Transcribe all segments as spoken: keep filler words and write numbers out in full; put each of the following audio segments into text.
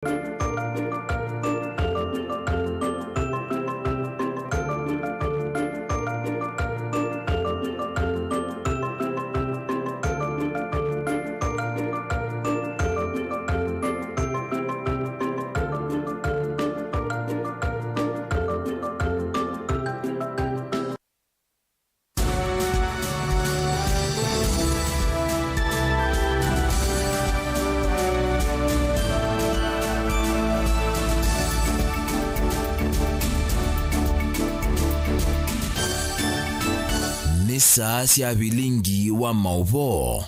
Nĩ saa sya vilingi wa maũvoo.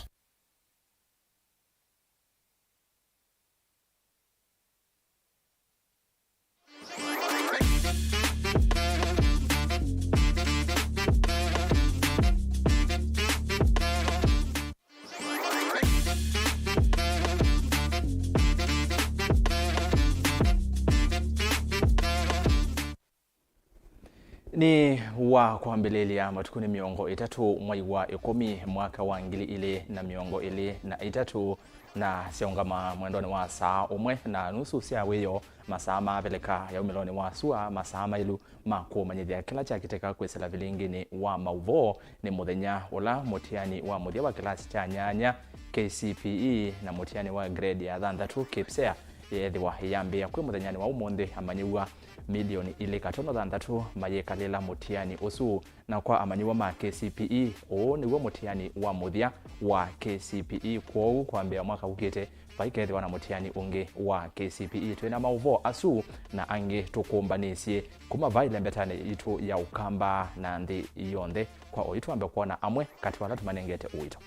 Nĩ wa kwambĩlĩlya matukũnĩ mĩongo ĩtatũ mwai wa ĩkũmi mwaka wa ngili ilĩ na mĩongo ĩlĩ na ĩtatũ, na syaũngama mwendonĩ wa saa ũmwe na nusu sya wĩoo, masaa maveleka yaumĩlonĩ wa sua, masaa maĩlu ma kũmanyĩthya kĩla kyakĩtĩka kwĩsĩla vilinginĩ wa maũvoo. Nĩ mũthenya ũla mũtiani wa mũthya wa kĩlasi kya nyanya K C P E na mũtiani wa grade ya thanthatũ KPSEA yeethĩwa ĩyambĩĩa kwĩ mũthenyanĩ wa ũmũnthĩ. Amanyĩw'a milioni ilĩ katono thanthatũ mayĩkalĩla mũtiani ũsu, na kwa amanyĩw'a ma K C P E, ũũ nĩw'o mũtiani wa mũthya wa K C P E, kwoou kwambĩĩa mwaka ũkĩte vaikethĩwa na mũtiani ũngĩ wa K C P E. Twĩ na maũvoo asu na angĩ tũkũmbanĩsye kuma va ĩlembetanĩ yitũ ya Ũkamba na nthĩ yonthe, kwa oyu twambe kwona amwe katĩ wa ala tũmanengete ũito.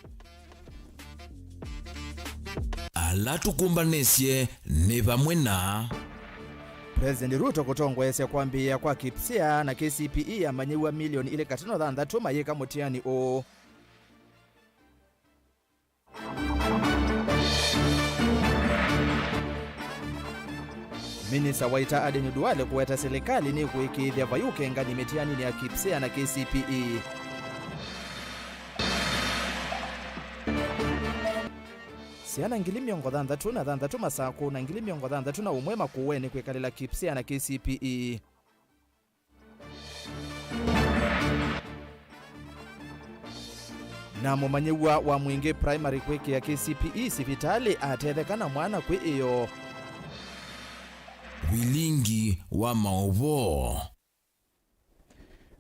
Ala tũkũmbanĩsye nĩ vamwe na President Ruto kũtongoesya kwambĩĩa kwa KPSEA na K C P E amanyĩw'a milioni ilĩ katono thanthatũ mayĩka mũtiani ũũ. Minista wa ita Aden Duale kũweta silikalĩ nĩkũĩkĩĩthya vai ũkenganĩ mĩtianinĩ ya KPSEA na K C P E. Syana ngili mĩongo thanthatũ na thanthatũ Masakũ na ngili mĩongo thanthatũ na ũmwe Makueni kwĩkalĩla KPSEA na K C P E. Na mũmanyĩw'a wa Mwingĩ Primary kwĩkĩa K C P E sivitalĩ atetheka na mwana kwĩ ĩoo. Vilingi wa maũvoo.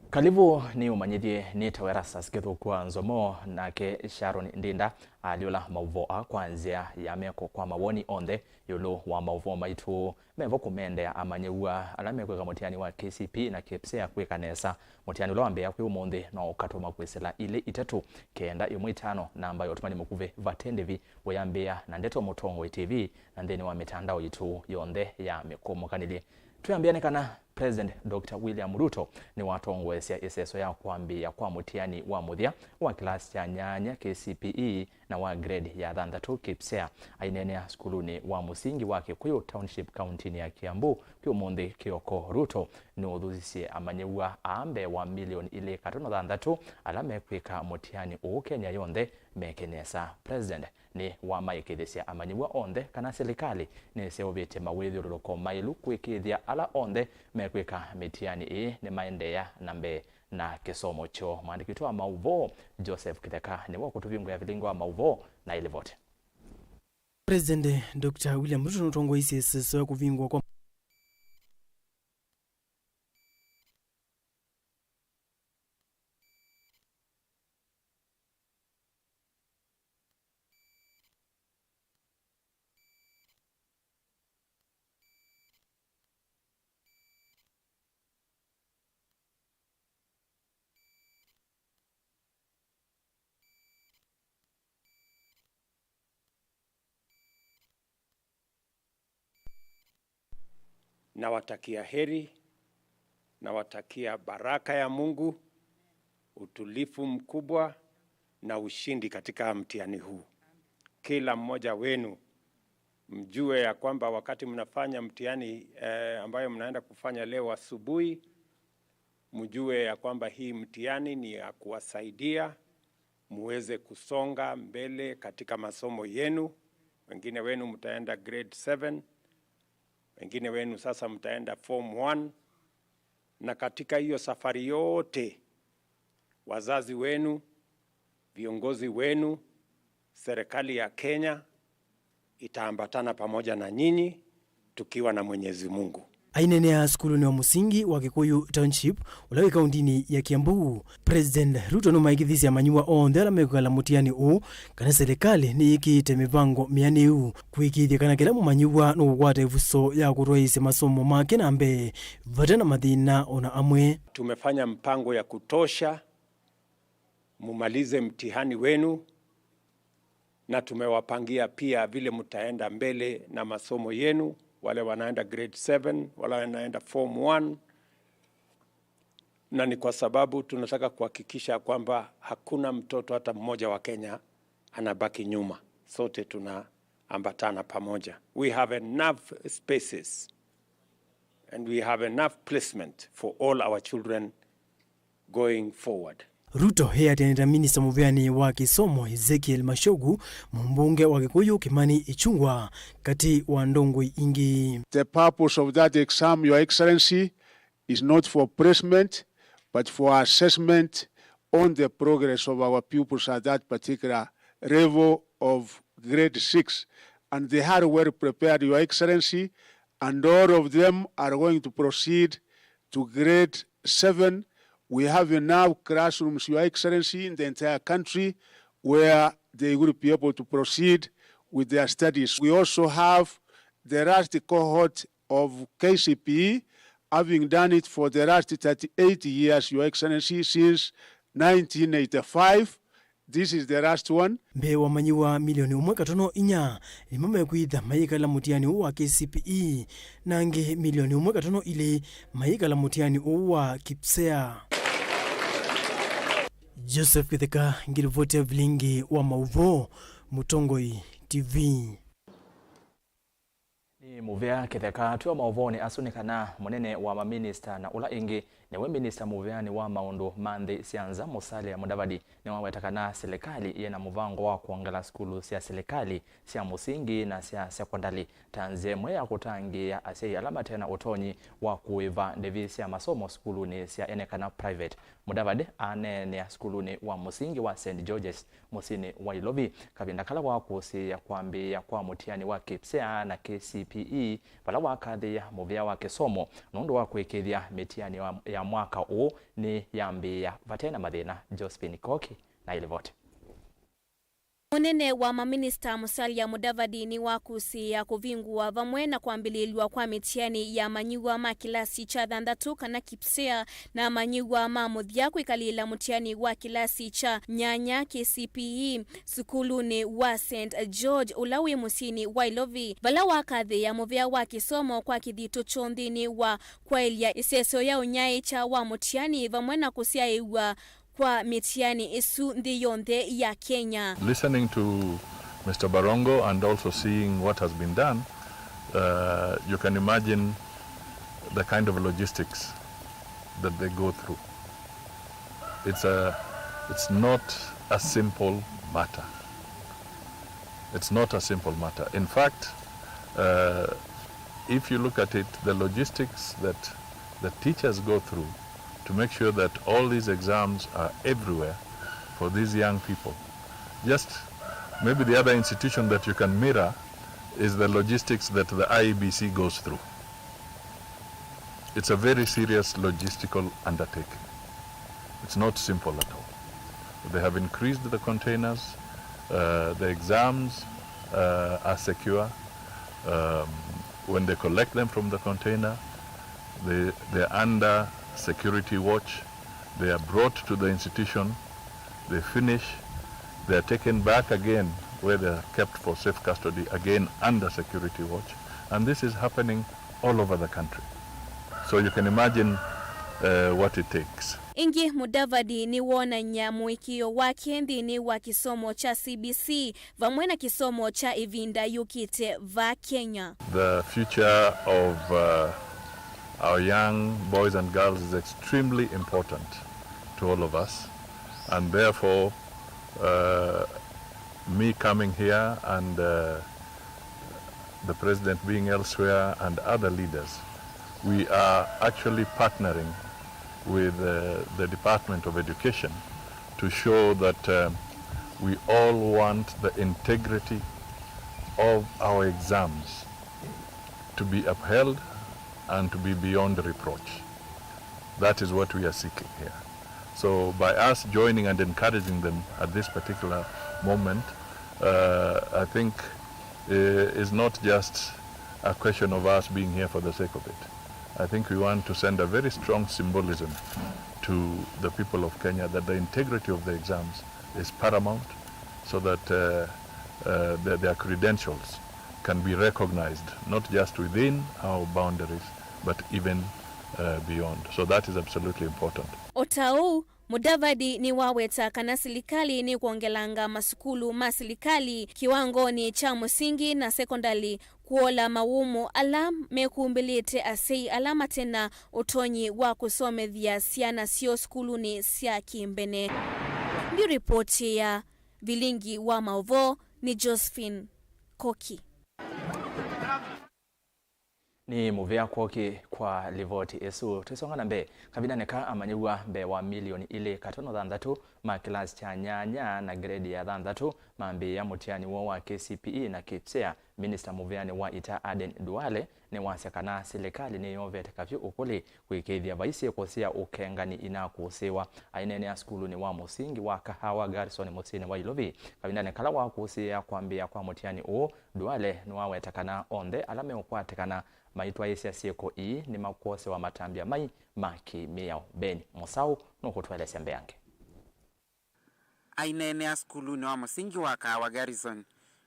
Kalivu nĩ ũmanyĩthye nĩ ta Erastus Kĩthũku wa Nzomo, nake Sharon Ndinda alyũla maũvoo aa kwa nzĩa ya meko kwa mawoni onthe ĩũlũ wa maũvoo maitũ. Mevo kũmendea amanyĩw'a ala mekwĩka mũtiani wa K C P E na KPSEA kwĩka nesa. Mũtiani ũla wambĩĩa kwĩ ũmũnthĩ no ũkatũma kwĩsĩla ilĩ itatũ, kenda ĩmwe itano, namba ya ũtũmani mũkuvĩ vate ndĩvi, ũyambĩĩa na ndeto mũtongoi T V na nthĩnĩ wa mĩtandao yitũ yonthe ya mĩkũmũkanĩlye. Twĩambĩa nĩ kana President Doctor William Ruto nĩwatongoesya ĩseso ya kwambĩĩa kwa mũtiani wa mũthya wa kĩlasi kya nyanya K C P E na wa grade ya thanthatũ KPSEA. Aineenea sukulunĩ wa mũsingi wa Kikuyu Township kauntinĩ ya Kiambu kwĩ ũmũnthĩ kĩoko, Ruto nĩũthusisye amanyĩw'a aa mbee wa milioni ilĩ katono thanthatũ ala mekwĩka mũtiani ũũ Kenya yonthe meke nesa. President nĩwamaĩkĩĩthya amanyĩw'a onthe kana silikalĩ nĩseũvĩtye mawĩthyũlũlũko maĩlu kũĩkĩĩthya ala onthe mekwĩka mĩtiani ĩĩ nĩmaendeea na mbee na kĩsomo kyoo. Mwandĩki witũ wa maũvoo Joseph Kĩtheka nĩwe ũkũtũvingũĩa vilingi wa maũvoo na ĩlivoti. President Doctor William Ruto nũtongoeisye ĩseso ya kũvingũa kwa Nawatakia heri, nawatakia baraka ya Mungu, utulifu mkubwa na ushindi katika mtihani huu. Kila mmoja wenu mjue ya kwamba wakati mnafanya mtihani, eh, ambayo mnaenda kufanya leo asubuhi, mjue ya kwamba hii mtihani ni ya kuwasaidia muweze kusonga mbele katika masomo yenu. Wengine wenu mtaenda grade seven, Wengine wenu sasa mtaenda form one, na katika hiyo safari yote, wazazi wenu, viongozi wenu, serikali ya Kenya itaambatana pamoja na nyinyi tukiwa na Mwenyezi Mungu. Aineenea sukulunĩ wa mũsingi wa Kikuyu Township, ũla wĩ kaũntĩnĩ ya Kiambu, President Ruto nũmaĩkĩthisye amanyĩw'a onthe ala mekwĩkala mũtiani ũũ kana silikalĩ nĩyĩkĩĩte mĩvango mĩanĩu kũĩkĩĩthya kana kĩla mũmanyĩw'a nũkũkwata ĩvuso ya kũtwaĩĩsya masomo make na mbee vate na mathĩna ona amwe. Tumefanya mpango ya kutosha mumalize mtihani wenu, na tumewapangia pia vile mtaenda mbele na masomo yenu, wale wanaenda grade seven, wale wanaenda form one, na ni kwa sababu tunataka kuhakikisha kwamba hakuna mtoto hata mmoja wa Kenya anabaki nyuma. Sote tunaambatana pamoja. We have enough spaces and we have enough placement for all our children going forward. Ruto eatĩanĩte na minista mũvĩanĩ wa kĩsomo Ezekiel Machogu, mũmbunge wa Kikuyu Kimani Ichung'wah, katĩ wa ndongoi ingĩ. The purpose of that exam, Your Excellency, is not for placement, but for assessment on the progress of our pupils at that particular level of grade six. And they are well prepared, Your Excellency, and all of them are going to proceed to grade seven. We have enough classrooms, Your Excellency, in the entire country where they will be able to proceed with their studies. We also have the last cohort of K C P E, having done it for the last thirty-eight years, Your Excellency, since nineteen eighty-five. This is the last one. Mbee wa amanyĩw'a milioni ũmwe katono inya nĩmo mekwĩtha mayĩkala mũtiani ũũ wa K C P E, na angĩ milioni ũmwe katono ilĩ mayĩkala mũtiani ũũ wa KPSEA. Joseph Kĩtheka, ngĩlivotia vilingi wa maũvoo, Mũtongoi T V. Nĩ mũvea Kĩtheka. Twĩ o maũvoonĩ asu nĩ kana mũnene wa maminista na ũla ĩngĩ nĩwe minista mũveanĩ wa maũndũ ma nthĩ sya nza, Musalia Mudavadi, nĩwaweta kana silikalĩ yĩ na mũvango wa kwongela sukulu sya silikalĩ sya mũsingi na sya sekondalĩ ta nzĩa ĩmwe ya kũtangĩĩa asyai ala mate na ũtonyi wa kũĩva ndĩvi sya masomo sukulunĩ sya ene kana private. Mudavadi aneenea sukulunĩ wa mũsingi wa Saint George's mũsyĩnĩ wa Ilovi, kavinda kala wakũsĩĩa kwambĩĩa kwa mũtiani wa KPSEA na K C P E, vala wakathĩĩa mũvea wa kĩsomo nũndũ wa kũĩkĩĩthya mĩtiani ya, ya mwaka ũũ nĩyambĩĩa vate na mathĩna. Josephine Koki na ĩlivoti. Mũnene wa maminista Musalia Mudavadi nĩwakũsĩĩa kũvingũa vamwe na kwambĩlĩlw'a kwa mĩtiani ya amanyĩw'a ma kĩlasi kya thanthatũ kana KPSEA na amanyĩw'a ma mũthya kwĩkalĩla mũtiani wa kĩlasi kya nyanya, K C P E, sukulunĩ wa Saint George ũla wĩ mũsyĩnĩ wa Ilovi, vala wakathĩĩa mũvea wa kĩsomo kwa kĩthito kyoo nthĩnĩ wa kwaĩlya ĩseseo ya ũnyaĩĩkya wa mũtiani vamwe na kũsyaĩĩw'a kwa mĩtiani ĩsu nthĩ yonthe ya Kenya. Listening to Mister Barongo and also seeing what has been done, uh, you can imagine the kind of logistics that they go through. It's a, it's not a simple matter. It's not a simple matter. In fact, uh, if you look at it, the logistics that the teachers go through to make sure that all these exams are everywhere for these young people. Just maybe the other institution that you can mirror is the logistics that the I E B C goes through. It's a very serious logistical undertaking. It's not simple at all. They have increased the containers. Uh, the exams, uh, are secure. Um, when they collect them from the container, they, they're under security watch. They are brought to the institution. They finish. They are taken back again where they are kept for safe custody, again under security watch. And this is happening all over the country. So you can imagine, uh, what it takes. Ĩngĩ, Mudavadi nĩwonany'a mũĩkĩĩo wake nthĩnĩ wa kĩsomo kya C B C vamwe na kĩsomo kya ĩvinda yũkĩte vaa Kenya. The future of, uh, our young boys and girls is extremely important to all of us, and therefore, uh, me coming here and, uh, The president being elsewhere and other leaders, we are actually partnering with uh, the Department of Education to show that uh, we all want the integrity of our exams to be upheld and to be beyond reproach. That is what we are seeking here. So by us joining and encouraging them at this particular moment, uh, I think uh, is not just a question of us being here for the sake of it. I think we want to send a very strong symbolism to the people of Kenya that the integrity of the exams is paramount, so that uh, uh, their, their credentials can be recognized not just within our boundaries but even uh, beyond. So that is absolutely important. O ta ũu, Mudavadi nĩwaweta kana silikalĩ nĩkwongelanga masukulu ma silikalĩ kĩwangonĩ kya mũsingi na sekondalĩ kũola mawũmũ ala mekumbĩlĩte asyai ala mate na ũtonyi wa kũsomethya syana syoo sukulunĩ sya kĩmbene. Ndi ripoti ya Vilingi wa Maũvoo nĩ Josephine Koki. Nĩ mũvea kwokĩ kwa livoti ĩsu. Twĩsonga na mbee, kavindanĩ kaa amanyĩw'a mbee wa milioni ilĩ katono thanthatũ ma kĩlasi kya nyanya na gredi ya thanthatũ mambĩĩa mũtiani woo wa K C P E na KPSEA. Minista mũveanĩ wa ita Aden Duale nĩwasya kana silikalĩ nĩyovete kavyũ ũkũlĩ kũĩkĩĩthya vai syĩko sya ũkengani inakũsĩĩwa. Aineenea sukulunĩ wa mũsingi wa Kahawa Garrison mũsyĩnĩ wa Ilovi kavindanĩ kala wakũsĩĩa kwambĩĩa kwa mũtiani ũũ, Duale nĩwaweta kana onthe ala meũkwatĩkana maitwaĩĩsya syĩko ii nĩmakwosewa matambya mai ma kĩ-mĩao. Ben Mũsaũ nũkũtũelesya mbeange. Aineenea sukulunĩ wa mũsingi wa Kahawa Garrison,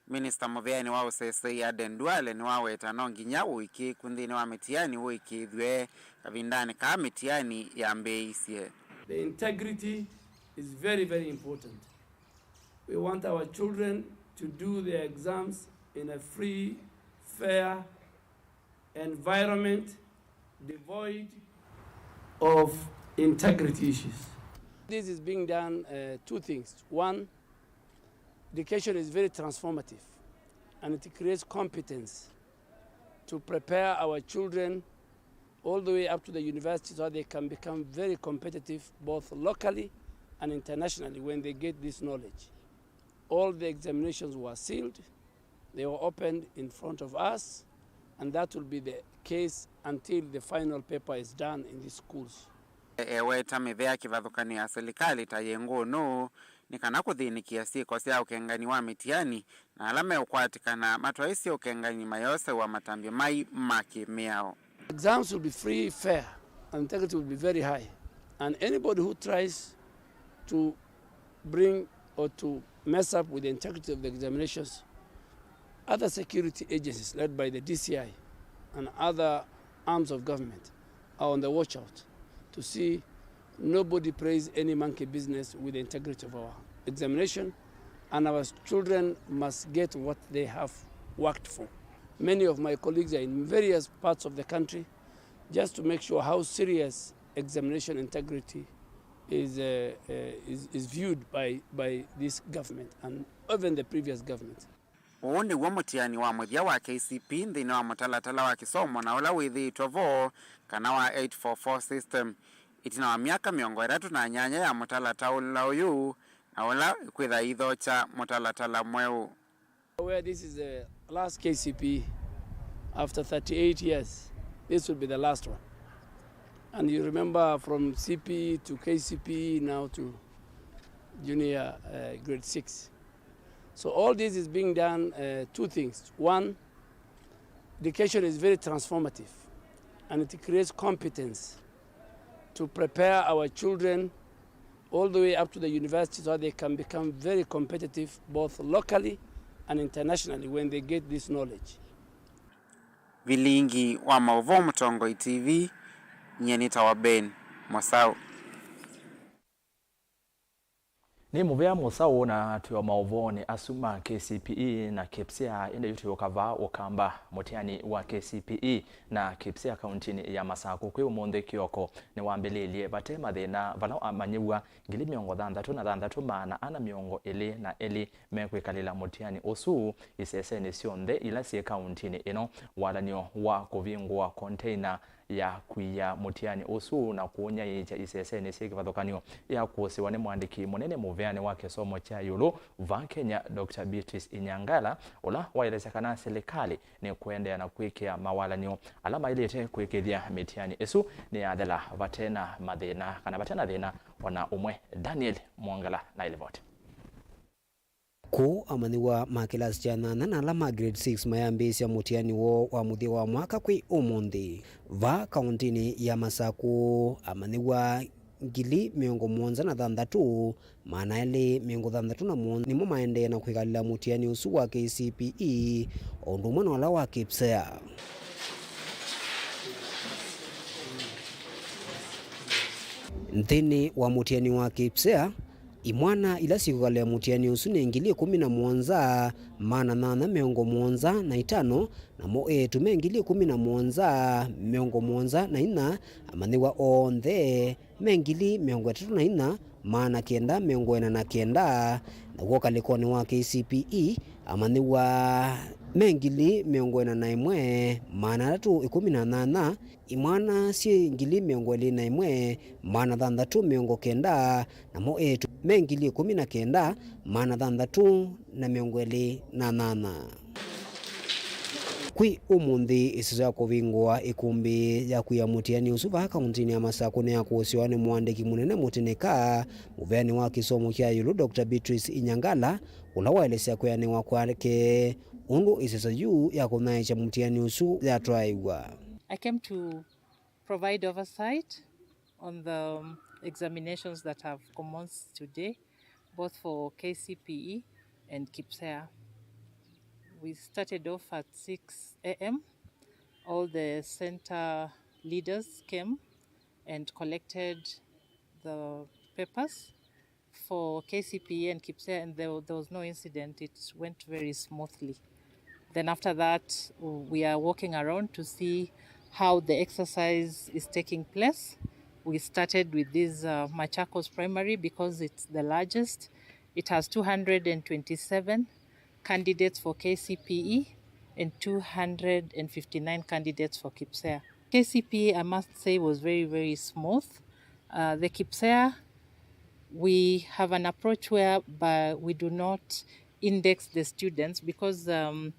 minista mũveanĩ wa ũseseĩ Aden Duale nĩwaweta no nginya ũĩkĩĩku nthĩnĩ wa mĩtiani ũĩkĩĩthw'e kavindanĩ kaa mĩtiani yambĩĩisye. The integrity is very, very important. We want our children to do their exams in a free, fair environment, devoid of integrity issues. This is being done, uh, two things. One, education is very transformative and it creates competence to prepare our children all the way up to the university so that they can become very competitive both locally and internationally when they get this knowledge. All the examinations were sealed, they were opened in front of us, and that will be the case until the final paper is done in these schools. Eweta mĩvea kĩvathũkanyo ya silikalĩ ta yĩ ngũnũ nĩ kana kũthĩnĩkĩa syĩko sya ũkengani wa mĩtiani, na ala meũkwatĩkana matwaĩsye ũkengani mayosewa matambya mai ma kĩ-mĩao. Exams will be free, fair, and integrity will be very high, and anybody who tries to bring or to mess up with the integrity of the examinations, other security agencies led by the D C I and other arms of government are on the watch out to see nobody plays any monkey business with the integrity of our examination, and our children must get what they have worked for. Many of my colleagues are in various parts of the country just to make sure how serious examination integrity is, uh, uh, is, is viewed by, by this government and even the previous government. Ũũ nĩw'o mũtiani wa mũthya wa K C P E nthĩnĩ wa mũtalatala wa kĩsomo na ũla wĩthĩĩtwe vo, kana wa eight four four system, ĩtina wa myaka mĩongo ĩtatũ na nyanya ya mũtalatala ũyũ, na ũla kwĩtha ithokya mũtalatala mweũ. Where this is the last K C P E after thirty-eight years, this will be the last one. And you remember, from C P E to K C P E, now to junior, uh, grade six. So all this is being done, uh, two things. One, education is very transformative and it creates competence to prepare our children all the way up to the university so that they can become very competitive both locally and internationally when they get this knowledge. Vilingi wa Maũvoo, Mũtongoi T V, nyie nĩtawa Ben Mũsaũ. Nĩ mũvea mũsaũ na twĩ o maũvoonĩ asu ma K C P E na KPSEA, ĩndĩ yu twĩũka vaa Ũkamba. Mũtiani wa K C P E na KPSEA kauntinĩ ya Masakũ kwĩ ũmũnthĩ kĩoko nĩwambĩlĩĩlye vate mathĩna, vala amanyĩw'a ngili mĩongo thanthatũ na thanthatũ maana ana mĩongo ĩlĩ na elĩ mekwĩkalĩla mũtiani ũsu isesenĩ syonthe ila syĩ kauntinĩ ĩno. Walan'yo wa kũvingũa konteina ya kwia mũtiani ũsu na kũũnyaĩĩkya isesenĩ syĩ kĩvathũkany'o yakũsĩwa nĩ mwandĩki mũnene mũveanĩ wa kĩsomo kya ĩũlũ vaa Kenya, Doctor Beatrice Inyangala, ũla waelesya kana silikalĩ nĩkũendeea na kwĩkĩa mawalan'yo ala maĩlĩte kwĩkĩĩthya mĩtiani ĩsu nĩyathela vate na mathĩna, kana vate na thĩna o na ũmwe. Daniel Mwongela na ĩlivoti. Kũu amanyĩw'a ma kĩlasi kya nyanya na ala ma grade six mayambĩĩsya mũtiani woo wa mũthya wa mwaka kwĩ ũmũnthĩ. Vaa kauntinĩ ya Masakũ, amanyĩw'a ngili mĩongo mũonza na thanthatũ maana elĩ mĩongo thanthatũ na mũonza nĩmo maendee na kwĩkalĩla mũtiani ũsu wa K C P E, o ũndũ ũmwe na ũla wa KPSEA. Nthĩnĩ wa mũtiani wa KPSEA, imwana ila syĩkwĩkalĩla mũtiani ũsu nĩ ngili ĩkũmi na mũonza, maana nyanya mĩongo mũonza na itano, namo eĩtu me ngili ĩkũmi na mũonza, mĩongo mũonza na inya, amanyĩw'a onthe me ngili mĩongo ĩtatũ na inya, maana kenda mĩongo ĩna na kenda, naw'o ũkalĩkonĩ wa K C P E, amanyĩw'a me ngili mĩongo ĩna na ĩmwe, maana atatũ ĩkũmi na nyanya, imwana syĩ ngili mĩongo ĩlĩ na ĩmwe, maana thanthatũ mĩongo kenda, namo eĩtu me ngili ĩkũmi na kenda, maana thanthatũ na mĩongo ĩlĩ na nyanya. Kwĩ ũmũnthĩ, ĩseso ya kũvingũa ĩkũmbĩ ya kwia mũtiani ũsu vaa kauntinĩ ya Masakũ nĩyakũsĩwa nĩ mũandĩki mũnene mũtĩnĩka mũveanĩ wa kĩsomo kya ĩũlũ, Doctor Beatrice Inyangala, ũla waelesya kwĩanĩwa kwake ũndũ ĩseso yu ya kũnyaĩĩkya mũtiani ũsu yatwaĩwa. I came to provide oversight on the, um, examinations that have commenced today, both for K C P E and KPSEA. We started off at six a m. All the center leaders came and collected the papers. For K C P E and KPSEA, and there, there was no incident. It went very smoothly. Then after that, we are walking around to see how the exercise is taking place. We started with this, uh, Machakos Primary because it's the largest. It has two hundred and twenty-seven candidates for K C P E and two hundred and fifty-nine candidates for KPSEA. K C P E, I must say, was very, very smooth. Uh, the KPSEA, we have an approach whereby we do not index the students because, um,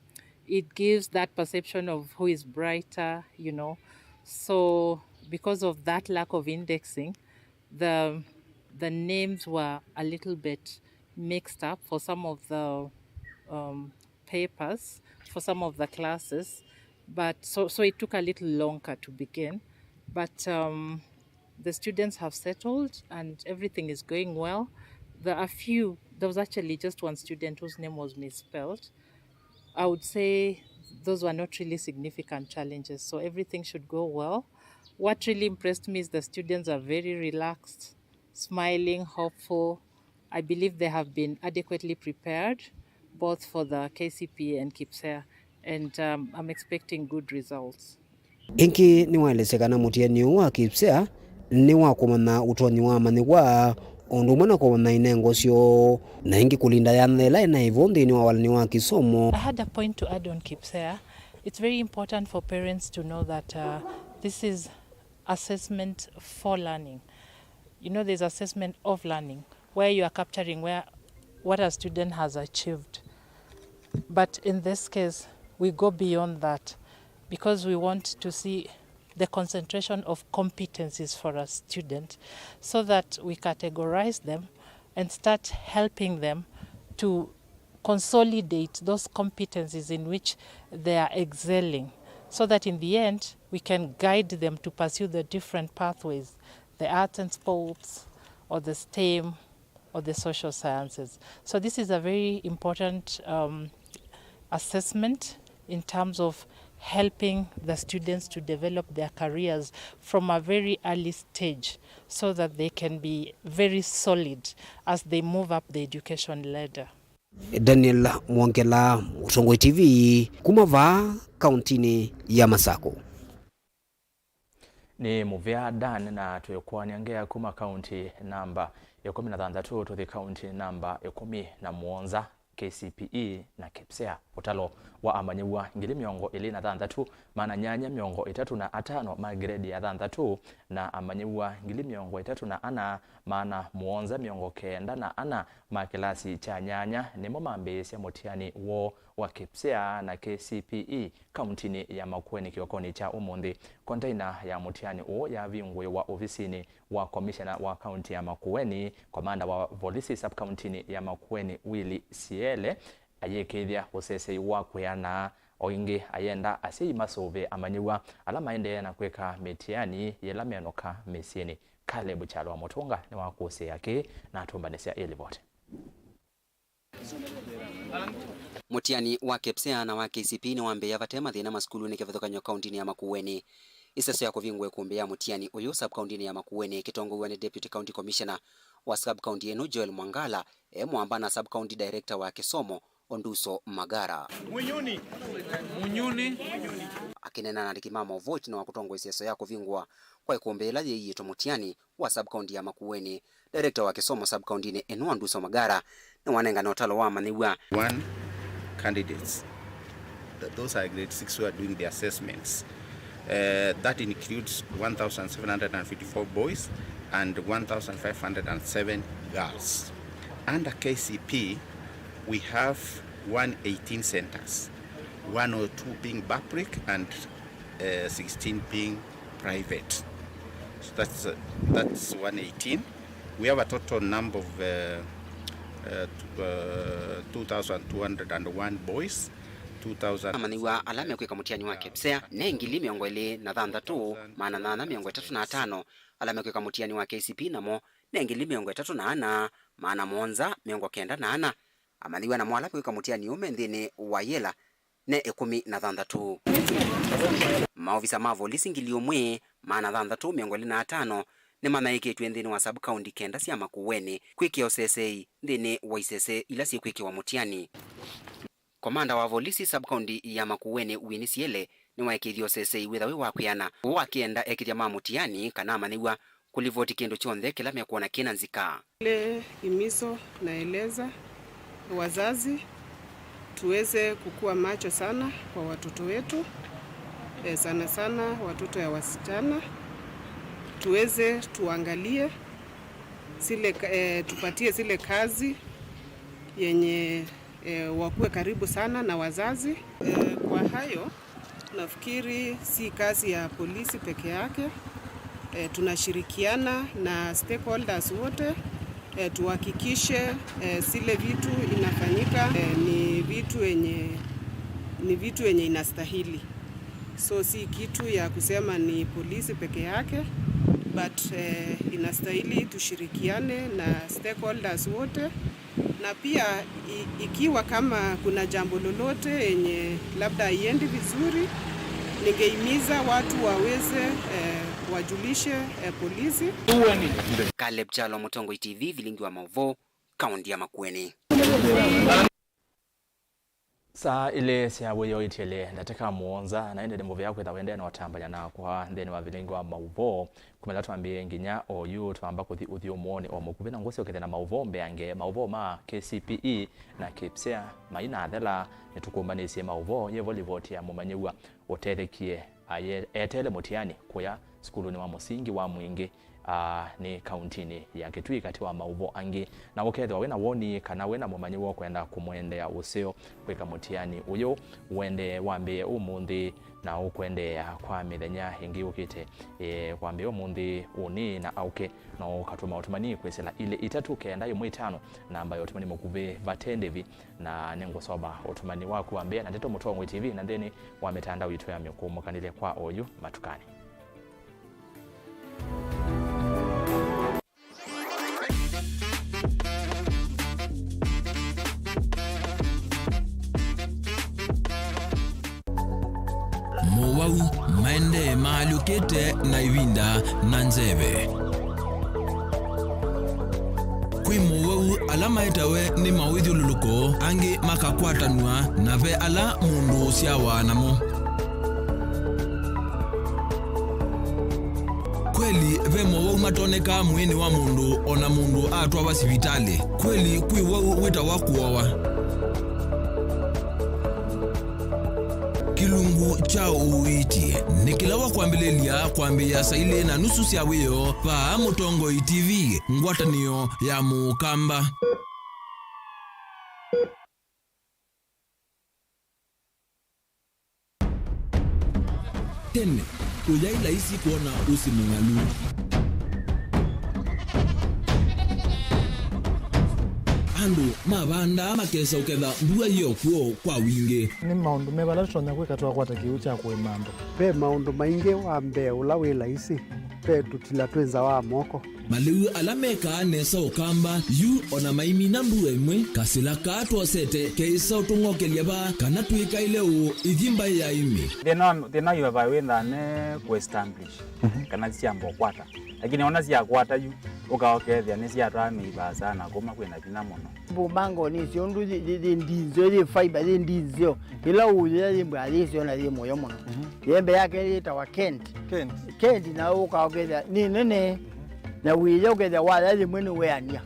it gives that perception of who is brighter, you know. So because of that lack of indexing, the, the names were a little bit mixed up for some of the, um, papers, for some of the classes, but so, so it took a little longer to begin, but, um, the students have settled and everything is going well. There are few, there was actually just one student whose name was misspelled. I would say those were not really significant challenges, so everything should go well. What really impressed me is the students are very relaxed, smiling, hopeful. I believe they have been adequately prepared, both for the K C P E and KPSEA, and, um, I'm expecting good results. Ĩngĩ nĩwaelesya kana mũtiani ũũ wa KPSEA nĩ wa kũmanya ũtonyi wa amanyĩw'a, o ũndũ ũmwe na kũmanya inengo syoo, na ĩngĩ kũlinda yanya ĩla ĩnaĩ vo nthĩnĩ wa walan'yo wa kĩsomo. I had a point to add on KPSEA. It's very important for parents to know that, uh, this is assessment for learning. You know, there's assessment of learning, where you are capturing where, what a student has achieved. But in this case, we go beyond that because we want to see the concentration of competencies for a student so that we categorize them and start helping them to consolidate those competencies in which they are excelling, so that in the end we can guide them to pursue the different pathways, the arts and sports, or the STEM, or the social sciences. So this is a very important, um, assessment in terms of helping the students to develop their careers from a very early stage so that they can be very solid as they move up the education ladder. Daniel Mwongela, Mũtongoi T V, kuma vaa kauntinĩ ya Masakũ. Nĩ mũvea Dan, na twĩkũanĩa ngea kuma kaunti namba ĩkũmi na thanthatũ tũthi kaunti namba ĩkũmi na mũonza. K C P E na KPSEA. Ũtalo wa amanyĩw'a ngili mĩongo ĩlĩ na thanthatũ, maana nyanya mĩongo ĩtatũ na atano ma grade ya thanthatũ, na amanyĩw'a ngili mĩongo ĩtatũ na ana, maana mũonza mĩongo kenda na ana ma kĩlasi kya nyanya nĩmo mambĩĩsya mũtiani woo wa KPSEA na K C P E kauntinĩ ya Makueni kĩokonĩ kya ũmũnthĩ. Konteina ya mũtiani ũũ yavingũĩwa ovisinĩ wa komishena wa kaunti ya Makueni. Komanda wa volisi sub-kauntinĩ ya Makueni, Willy Siele, ayĩkĩĩthya ũsesei wa kwĩanaa. O ĩngĩ, ayenda asyai masũvĩe amanyĩw'a ala maendee na kwĩka mĩtiani yĩla menũka mĩsyĩnĩ. Caleb Kyalo wa Mũtũnga nĩwakũsĩĩa kĩĩ na atũmbanĩsya ĩ livoti. Mũtiani wa KPSEA na wa K C P E nĩwambĩĩa vate mathĩna masukulunĩ kĩvathũkany'o kauntinĩ ya Makueni. Ĩseso ya kũvingũa ĩkũmbĩ ya mũtiani ũyũ sub-kauntinĩ ya Makueni ĩkĩtongoew'a nĩ Deputy County Commissioner wa sub-county ĩno, Joel Mwangala, e mũamba na sub-county director wa kĩsomo, Onduso Magara. Munyuni. Munyuni. Akĩneena na andĩki ma maũvoo ĩtina wa kũtongoesya ĩseso ya kũvingũa kwa ĩkũmbĩ yĩla yĩiĩtwe mũtiani wa sub-county ya Makueni, director wa kĩsomo sub-county-nĩ ĩno, Onduso Magara, nĩwanengane ũtalo wa amanyĩw'a. One candidates. Th- those are grade six who are doing the assessments. Uh, that includes one thousand seven hundred and fifty-four boys and one thousand five hundred and seven girls. Under K C P, we have one eighteen centers, one oh two being public and uh, sixteen being private. So that's, uh, that's one eighteen. We have a total number of uh, uh, t- uh, two thousand two hundred and one boys, two thousand. Amanyĩw'a ala mekwĩka mũtiani wa KPSEA ne ngili mĩongo ĩlĩ na thanthatũ, maana nyanya mĩongo ĩtatũ na atano, ala mekwĩka mũtiani wa K C P E namo ne ngili mĩongo ĩtatũ na ana, maana mũonza mĩongo kenda na ana. Amanyĩw'a namo ala mekwĩka mũtiani ũũ me nthĩnĩ wa yĩla ne ĩkũmi na thanthatũ. Maovisa ma volisi ngili ũmwe, maana thanthatũ mĩongo ĩlĩ na atano nĩmanyaĩĩkĩtw'e nthĩnĩ wa sub-county kenda sya Makueni kwĩkĩa ũsesei nthĩnĩ wa isese ila syĩkwĩkĩwa mũtiani. Komanda wa volisi sub-county ya Makueni, Winnie Siele, nĩwaĩkĩĩthye ũsesei wĩthwa wĩ wa kwĩana, ũũ akĩenda ekĩthya ma mũtiani kana amanyĩw'a kũlivoti kĩndũ kyonthe kĩla mekwona kĩna nzika. Ile himizo naeleza wazazi tuweze kukua macho sana kwa watoto wetu, eh, sana sana watoto ya wasichana. Tuweze tuangalie zile ka- eh, tupatie zile kazi yenye eh, wakuwe karibu sana na wazazi. Eh, kwa hayo, nafikiri si kazi ya polisi peke yake. Eh, tunashirikiana na stakeholders wote, eh, tuhakikishe, eh, zile vitu inafanyika, eh, ni vitu yenye, ni vitu yenye inastahili. So si kitu ya kusema ni polisi peke yake, but, eh, inastahili tushirikiane na stakeholders wote. Na pia i- ikiwa kama kuna jambo lolote yenye labda haiendi vizuri, ningehimiza watu waweze, eh, wajulishe, eh, polisi. Caleb Kyalo, Mũtongoi T V, vilingi wa maũvoo, kaunti ya Makueni. Saa ilĩ sya wĩoo itiele ndatĩka mũonza, na ĩndĩ nĩ mũvea kwĩtha wendee na ũtambany'a nakwa nthĩnĩ wa vilingi wa maũvoo. Kuma ĩla twambĩĩe nginya oyu, twamba kũthi ũthyũmũonĩ o mũkuvĩ, na ngũsyokethya na maũvoo mbeange, maũvoo ma K C P E na KPSEA mainathela. Nĩtũkũmbanĩsye maũvoo, yĩvo livoti ya mũmanyĩw'a ũtethekie aye- eteele mũtiani kũya sukulunĩ wa mũsingi wa Mwingĩ, aa, nĩ kauntinĩ ya Kitui, katĩ wa maũvoo angĩ. Na ũkethĩwa wĩna woni kana wĩna mũmanyĩw'a ũkwenda kũmũendea ũseo kwĩka mũtiani ũyũ, ũendee wambĩĩe ũmũnthĩ na ũkũendeea kwa mĩthenya ĩngĩ yũkĩte. Ee, kwambĩĩa ũmũnthĩ ũnĩ na aũke, no ũkatũma ũtũmani kwĩsĩla ilĩ itatũ kenda ĩmwe itano, namba ya ũtũmani mũkuvĩ vate ndĩvi, na nĩngũsoma ũtũmani waku wa mbee na ndeto Mũtongoi T V na nthĩnĩ wa mĩtandao itũ ya mĩkũũmũkanĩlye kwa oyu matukanĩ. Nde maalyũkĩte na ĩvinda na nzeve. Kwĩ mowau ala maetawe nĩ mawĩthyũlũlũko, angĩ makakwatanw'a, na ve ala mũndũ ũsyawa namo. Kweli, ve mowau matonekaa mwĩĩnĩ wa mũndũ o na mũndũ atwawa sivitalĩ. Kweli, kwĩ wau wĩtawa kũowa. Kĩlungu kya ũiiti nĩ kĩla wa kwambĩlĩlya kwambĩĩa saa ilĩ na nusu sya wĩoo vaa Mũtongoi T V, ngwatanĩo ya Mũkamba. Tene, kũyaĩ laisi kwona ũsĩ mũng'alu. Andũ mavandaa makesa ũketha mbua yĩ o kw'o kwa wingĩ. Nĩ maũndũ meva ala tũtonya kwĩka twakwata kĩw'ũ kya kũĩma andũ? Ve maũndũ maingĩ. Wa mbee ũla wĩ laisi, ve tũtila twĩ nza wa moko. Malĩu ala mekaa nesa Ũkamba yu o na maimina mbua ĩmwe, kasĩla kaa twosete keĩsa ũtũng'okelya vaa kana twĩkaĩle ũũ ithi mbaĩ ya ĩmĩ. Thĩna wa, thĩna wa vaa wĩthaa ne kũ establish kana syamba ũkwata. Lakini ona syakwata yu, ũka ũkethĩa nĩsyatwaa mĩi vaasa na kuma kwĩna vinya mũno. Mbumangoni icio ũndũ yĩ, yĩ, yĩ ndinzeo, yĩ fiber, yĩ ndinzeo. Ĩla ũũyĩa yĩ mbwa yĩsyo na yĩ mũyo mũno. Yembe yake yĩtawa Kent. Kent. Kent na ũka ũkethĩa nĩ nene. Na wĩya ũkethĩa waya yĩmwe nĩ weania.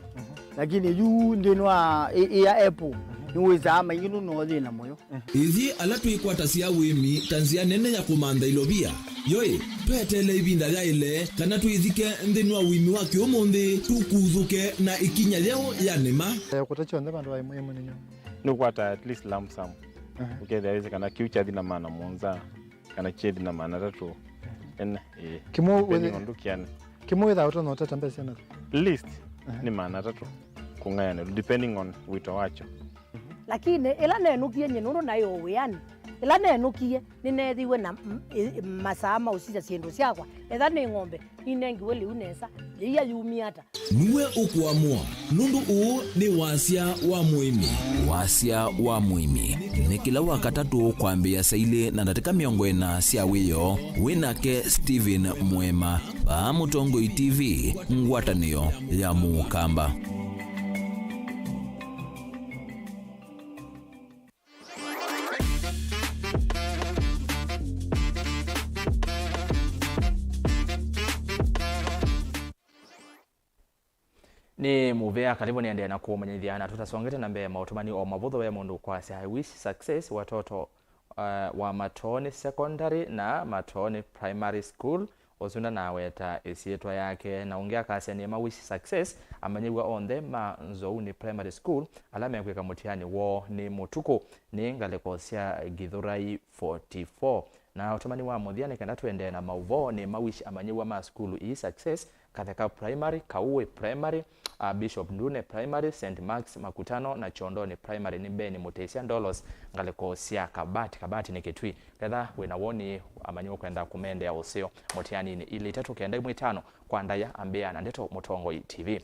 Lakini yu nthĩnĩ wa ĩ-, ĩya apple, nĩwĩsaa maingĩ nũndũ no yĩ na mũyo. Ithyĩ ala twĩkwatasya ũĩmi ta nzĩa nene ya kũmantha ilovia, yoĩ, tweteele ĩvinda yaĩle kana twĩthike nthĩnĩ wa ũĩmi wa kĩũmũnthĩ, tũkuthũke na ĩkinya yeũ ya nĩma. Eh, kũta kyonthe vandũ va ĩmwe ĩmwe nĩ nyũmũ. Nĩũkwata at least lump sum. Aha. Ũkethĩa wĩsĩ kana kĩu kyathi na maana mũonza, kana kyethi na maana atatũ. Ene, ĩĩ. Kĩmwe depending wĩthĩ-, on ndũkĩane. Kĩmwe wĩthaa ũtonya ũtata mbesa syana? Least, aha, nĩ maana atatũ kũng'ayanĩlwa, depending on wĩto wakyo. Lakini ĩla nenũkie nyie nũndũ naĩ o wĩanĩ, ĩla nenũkie nĩneethiwe na m-, ĩ-, masaa ma ũsisya syĩndũ syakwa. Etha nĩ ng'ombe, ninengiwe lĩu nesa, yĩia yumie ata? Nue ũkũamũa, nũndũ ũũ nĩ wasya wa mũĩmi. Wasya wa mũĩmi nĩ kĩla Wakatatũ kwambĩĩa saa ilĩ na ndatĩka mĩongo ĩna sya wĩoo. Wĩ nake Stephen Mwema, vaa Mũtongoi T V, ngwatanĩo ya Mũkamba. Nĩ mũvea, karibu nĩendee na kũmanyĩthya, na tũtasongete na mbee maũtũmani o mavũthũ, ve mũndũ ũkwasya, "I wish success watoto, uh, wa Matooni Secondary na Matooni Primary School." Ũsu ndanaweta ĩsyĩtwa yake, na ũngĩ akasya, "Nĩ ma wish success amanyĩw'a onthe ma Nzouni Primary School ala mekwĩka mũtiani woo nĩ mũtukũ nĩ ngalĩko sya Githurai forty-four." Na ũtũmani wa mũthya nĩ kenda tũendee na maũvoo, nĩ ma wish amanyĩw'a ma sukulu ii success, Katheka Primary, Kauĩ Primary, a, Bishop Ndune Primary, Saint Mark's Makutano na Kyondoni Primary nĩ Ben Mũtĩsya Ndolos, ngalĩko sya Kabati. Kabati nĩ Kĩtui. Ketha wĩ na woni, amanyĩw'a ũkwenda kũmendea ũseo mũtianinĩ, ilĩ itatũ kenda ĩmwe ĩtano kwa ndaĩa, ambĩĩa na ndeto Mũtongoi T V.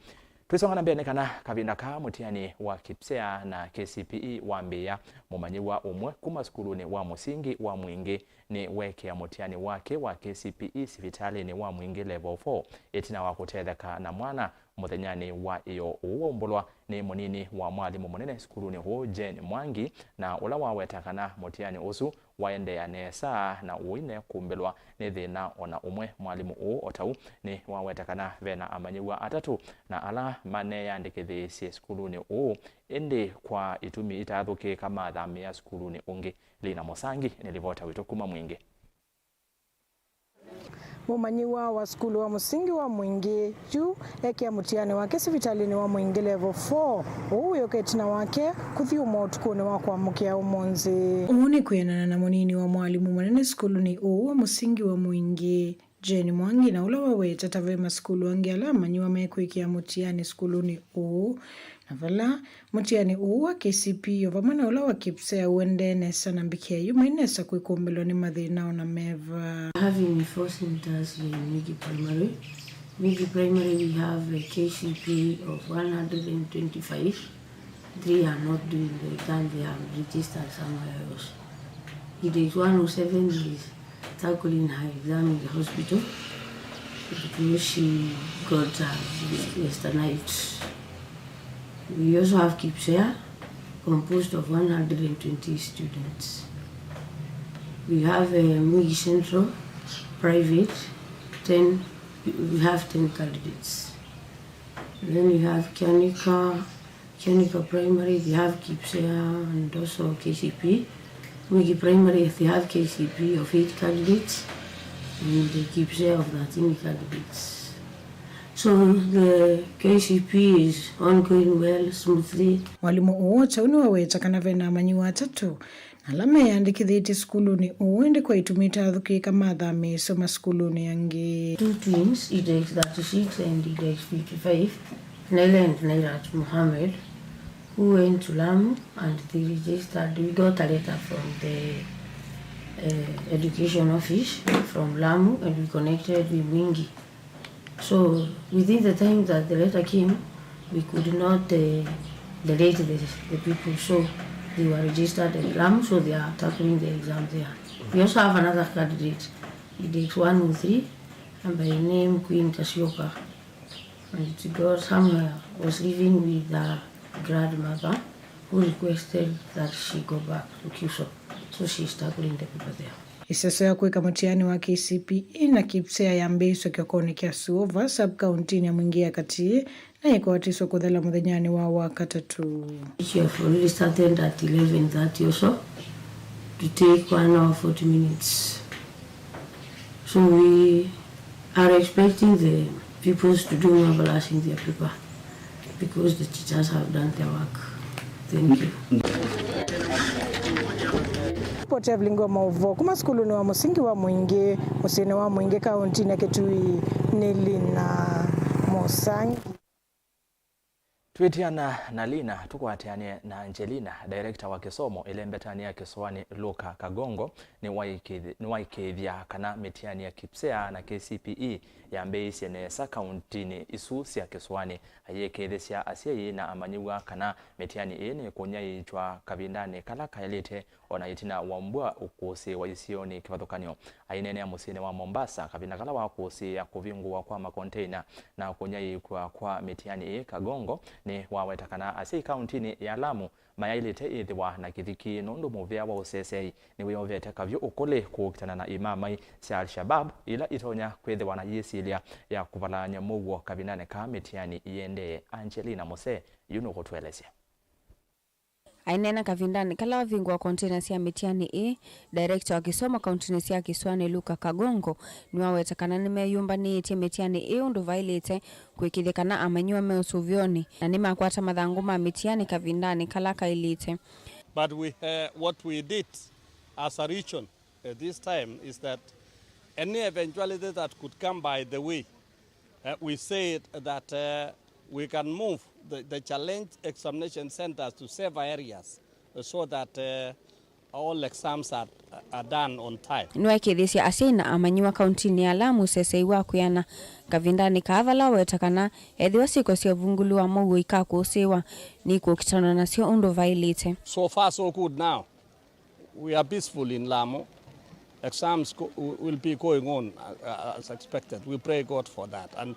Twĩsonga na mbee nĩ kana kavinda kaa mũtiani wa KPSEA na K C P E wambĩĩa, mũmanyĩw'a ũmwe kuma sukulunĩ wa mũsingi wa Mwingĩ nĩweekĩa mũtiani wake wa K C P E sivitalĩnĩ wa Mwingĩ Level four ĩtina wa kũtetheka na mwana mũthenyanĩ wa ĩyoo ũũ waumbũlwa nĩ mũnini wa mwalimũ mũnene sukulunĩ ũũ, Jane Mwangi, na ũla waweta kana mũtiani ũsu waendeea nesa na ũine kumbĩlwa nĩ thĩna o na ũmwe. Mwalimũ ũũ o ta ũu nĩwaweta kana ve na amanyĩw'a atatũ na ala maneeyandĩkĩthĩĩsye sukulunĩ ũũ, ĩndĩ kwa itumi itaathũkĩĩka mathamĩĩa sukulunĩ ũngĩ. Lina Mũsangi nĩ livota witũ kuma Mwingĩ. Mũmanyĩw'a wa sukulu wa mũsingi wa Mwingĩ yu ekĩa mũtiani wake sivitalĩnĩ wa Mwingĩ Level four, ũu wĩũka ĩtina wake kũthyũmũa ũtukũnĩ wa kwamũkĩa ũmũnthĩ. Ũu nĩ kwĩanana na mũnini wa mwalimũ mũnene sukulunĩ ũũ wa mũsingi wa Mwingĩ, Jane Mwangi, na ũla waweta ta ve masukulu angĩ ala amanyĩw'a mekwĩkĩa mũtiani sukulunĩ ũũ, na vala mũtiani ũũ wa K C P E o vamwe na ũla wa KPSEA ũendee nesa, na mbikĩa yu mai nesa kwĩkũmbĩlwa nĩ mathĩna o na meva. Having four centers in Mwingi Primary. Mwingi Primary, we have a K C P E of one hundred and twenty-five. Three are not doing the exam, they have registered somewhere else. It is one oh seven is Tackling her exam in the hospital, though she got a westernite. We also have KIPSEA, composed of one hundred and twenty students. We have uh, Mwingi Central, private, ten, we have ten candidates. Then we have Kianika, Kianika Primary, they have KIPSEA and also KCP. Mwingi Primary, they have KCP of eight candidates and the KIPSEA of thirteen candidates. So the KCP is ongoing well, smoothly. Mwalimũ ũũ kyaũ nĩwaweta kana ve na amanyĩw'a atatũ na ala meyandĩkĩthĩtye sukulunĩ ũũ, ĩndĩ kwa itumi itathukĩĩka mathamĩĩsyo masukulunĩ angĩ. Two twins, it takes thirty-six and it takes fifty-five. Nailand Nairat Mohammed, who went to Lamu and they registered. We got a letter from the uh, education office from Lamu and we connected with Mwingi. So within the time that the letter came, we could not uh, delete the, the people. So they were registered at Lamu, so they are tackling the exam there. We also have another candidate. It is one oh three, and by name Queen Kasioka. And it got somewhere, was living with the grandmother who requested that she go back to Kiuso. So she is tackling the people there. Ĩseso ya kwĩka mũtiani wa KCPE na KIPSEA yambĩĩswe kĩokonĩ kya Suova, sub-kauntinĩ ya Mwingi ya Katĩ, na ĩkwatiswe kũthela mũthenyanĩ wa Wakatatũ. She have already started at eleven thirty or so to take one hour forty minutes. So we are expecting the pupils to do marvelous in their paper because the teachers have done their work. Thank you. Ripoti ya vilingi wa maũvoo kuma sukulunĩ wa mũsingi wa Mwingi, mũsyĩnĩ wa Mwingi, kauntinĩ ya Kitui, nĩ Lina Mũsangi. Twĩtiana na Lina, tũkwatĩanĩe na Angelina. Director wa kĩsomo ĩlembetanĩ ya kĩsũanĩ Luka Kagongo nĩwaĩkĩthi-, nĩwaĩkĩĩthya kana mĩtiani ya KIPSEA na KCPE yambĩĩisye nesa kauntinĩ isu sya kĩsũanĩ. Ayĩkĩĩthĩsya asyai na amanyĩw'a kana mĩtiani ĩĩ nĩkũnyaĩĩkw'a kavindanĩ kala kaĩlĩte, o na ĩtina wa mbua ũkũsĩĩwa isionĩ kĩvathũkany'o. Aineenea mũsyĩnĩ wa Mombasa kavinda kala wa kũsĩĩa kũvingũwa kwa makonteina na kũnyaĩĩkw'a kwa mĩtiani ĩĩ, Kagongo nĩwaweta kana asyai kauntinĩ ya Lamu mayaĩlĩte ĩthĩwa na kĩthiki, nũndũ mũvĩa wa ũseseei nĩwĩyovete kavyũ ũkũlĩ kũkitana na imamai sya Al-Shabab ila itonya kwĩthĩwa na yĩsilya ya kũvalany'a mũuo kavindanĩ kaa mĩtiani ĩendee. Angelina Mose yu nũkũtũelesya. Aineena kavindanĩ kala wavingũa konteina sya mĩtiani ĩĩ, director wa kĩsomo kauntinĩ sya kĩsũanĩ Luka Kagongo nĩwaweta kana nĩmeyũmbanĩĩtye mĩtiani ĩĩ ũndũ vaĩlĩte, kwĩkĩthya kana amanyĩw'a me ũsũvĩonĩ na nĩmakwata mathangũ ma mĩtiani kavindanĩ kala kaĩlĩte. But we, uh, what we did as a region uh, this time is that any eventuality that could come by the way, uh, we said that uh, we can move the, the challenge examination centers to safer areas, uh, so that uh, all exams are, are done on time. Nĩwaĩkĩĩthĩsye asyai na amanyĩw'a kauntinĩ ya Lamu ũsesei wa kwĩana kavindanĩ kaa vala waweta kana ethĩwa syĩko sya ũvungũlu wa mũuo ikakũsĩĩwa, nĩikũkitanwa nasyo ũndũ vaĩlĩte. So far so good now. We are peaceful in Lamu. Exams go, will be going on uh, uh, as expected. We pray God for that. And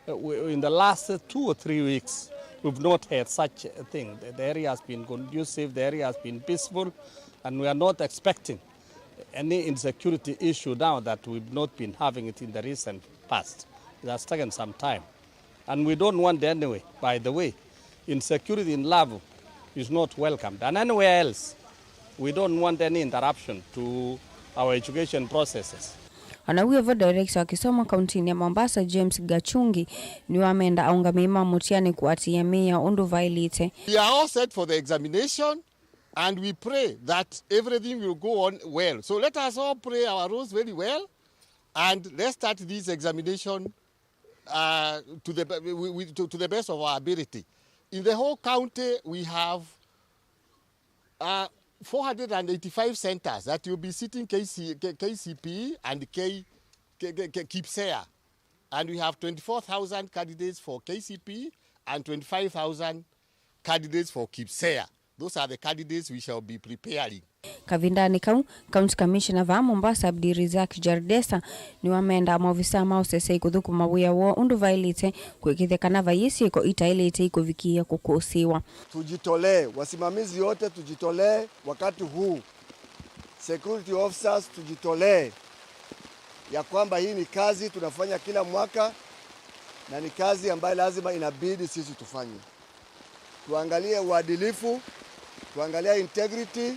uh, we, in the last two or three weeks, we've not had such a thing. The, the area has been conducive, the area has been peaceful, and we are not expecting any insecurity issue now that we've not been having it in the recent past. It has taken some time. And we don't want anyway, by the way, insecurity in Lamu is not welcomed. And anywhere else, we don't want any interruption to our education processes. O na wĩ vo, director wa kĩsomo kauntinĩ ya Mombasa, James Gachungi, nĩwamenda aũngamĩi ma mũtiani kũatĩĩa mĩao ũndũ vaĩlĩte. We are all set for the examination and we pray that everything will go on well. So let us all pray our roles very well and let's start this examination uh, to the, be- we, we, to, to the best of our ability. In the whole county, we have uh, four hundred eighty-five centers that will be sitting K C, K- K C P E and K, K, K, K, KIPSEA. And we have twenty-four thousand candidates for K C P E and twenty-five thousand candidates for KIPSEA. Those are the candidates we shall be preparing. Kavindanĩ kau, County Commissioner vaa Mombasa Abdirizak Jardesa nĩwamendaa maovisaa ma ũseseĩ kũthũkũma wĩa woo ũndũ vaĩlĩte, kũĩkĩĩthya kana vaiĩ syĩko itaĩlĩte ikũvikĩĩa kũkũsĩĩwa. Tujitolee, wasimamizi wote tujitolee wakati huu. Security officers tujitolee ya kwamba hii ni kazi tunafanya kila mwaka na ni kazi ambayo lazima inabidi sisi tufanye. Tuangalie uadilifu, tuangalie integrity